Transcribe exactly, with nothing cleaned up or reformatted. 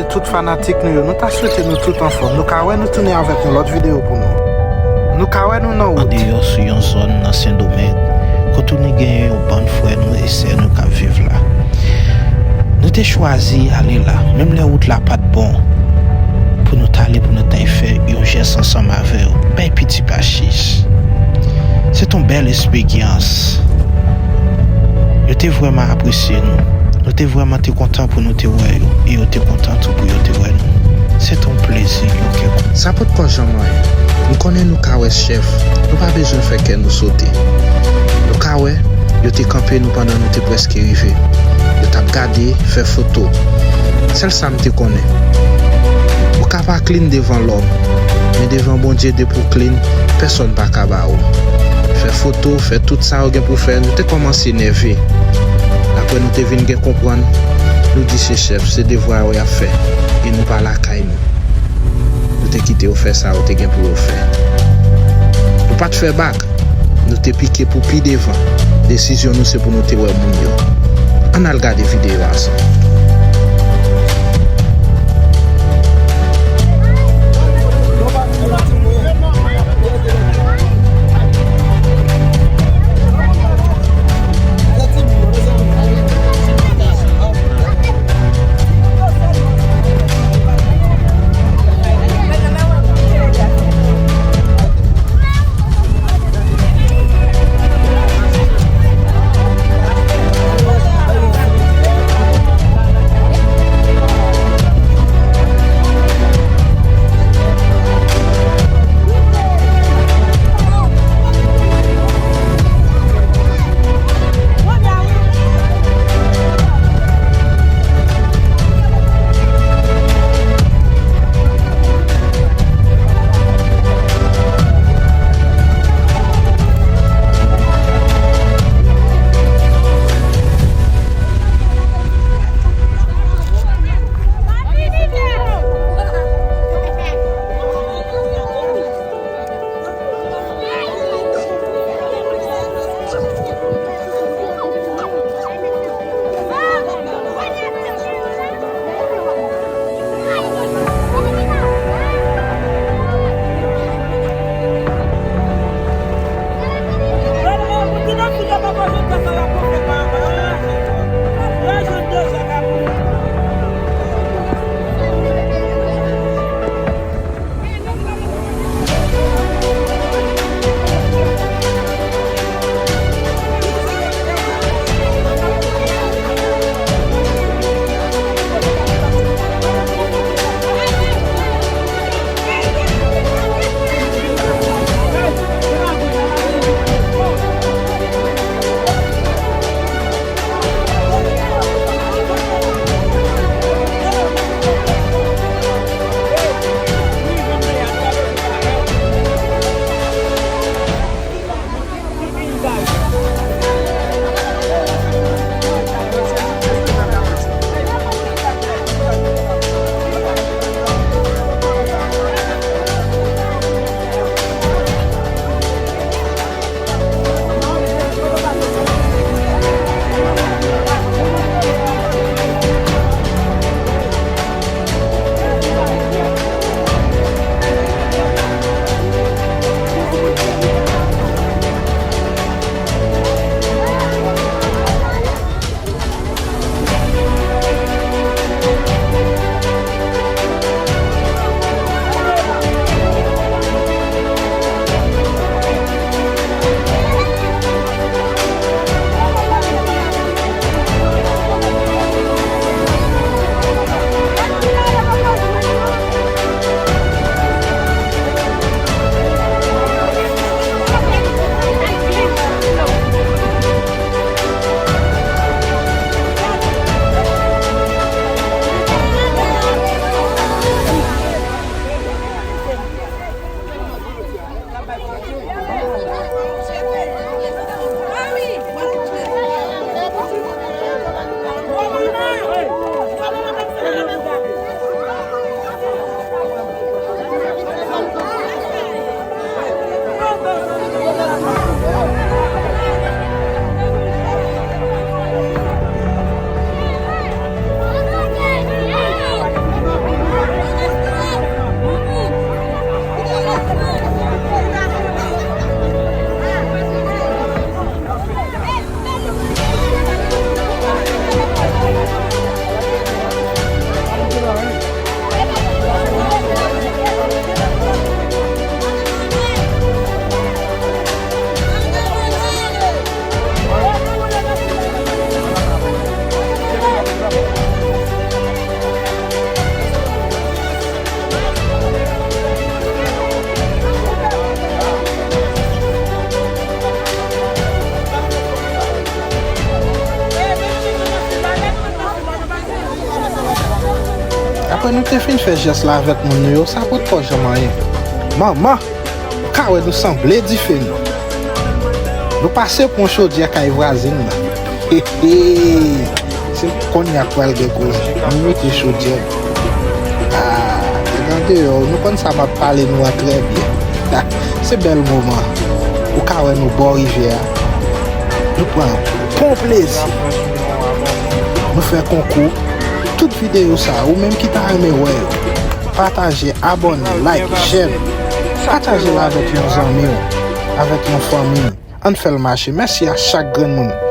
Tout fanatik nou yo, nou ta swete nou tout anfòm. Nou ka wè nou tounen avèk yon lòt videyo pou nou. Nou ka wè nou nan wout. Andeyò sou yon zòn nan Sendomeng, kote nou genyen yon bann frè nou e sè nou k ap viv la. Nou te chwazi ale la, menm lè wout la pa t bon, pou nou t ale, pou nou t al fè yon jès ansanm avè yo. Bay piti pa chich. Se t on bèl espegyans. Yo te vrèman apresye nou. Nou te vrèman te kontan pou nou te wè yo, e yo te kontan tou pou yo te wè nou. Se t on plezi yon kè kontan. Sa potko janm anyen. M konnen nou ka wè chèf, nou pa bezwen fè kè nou sote. Nou ka wè, yo te kanpe nou pandan nou te prèske rive. Yo t ap gade, fè foto. Sèl sa m te konnen. Ou ka pa clean devan lòm, men devan Bondye, depi w clean, pèsonn pa ka ba ou. Fè foto, fè tout sa yo gen pou fè, nou te kòmanse nève. Apre nou te vin gen konprann, nou di se chèf, se devwa yo y ap fè, e nou pa lakay nou. Nou te kite yo fè sa yo te gen pou yo fè. Nou pa t fè bak, nou te pike pou pi devan. Desizyon nou se pou nou te wè moun yo. Ann al gade videyo a ansanm. Nou te fin fè jès la avèk moun nou yo, sa potko janm anyen. Manman, ou ka wè nou sanble dife nou. Nou pase pou yon chodyè kay vwazen nan. Hehe! Se kounye a k pral gen koze. Nou mete chodyè. Ah, e nan deyò, nou konn sa m ap pale nou an trè byen. Se bèl moman. Ou ka wè nou bò rivyè a. Nou pran bon plezi. Nou fè konkou. Tout videyo sa, ou menm ki ta renmen wè yo, pataje, abòne, like, share. Pataje l avèk yon zanmi w, avèk yon fanmi w. Ann fè l mache. Mèsi a chak grenn moun.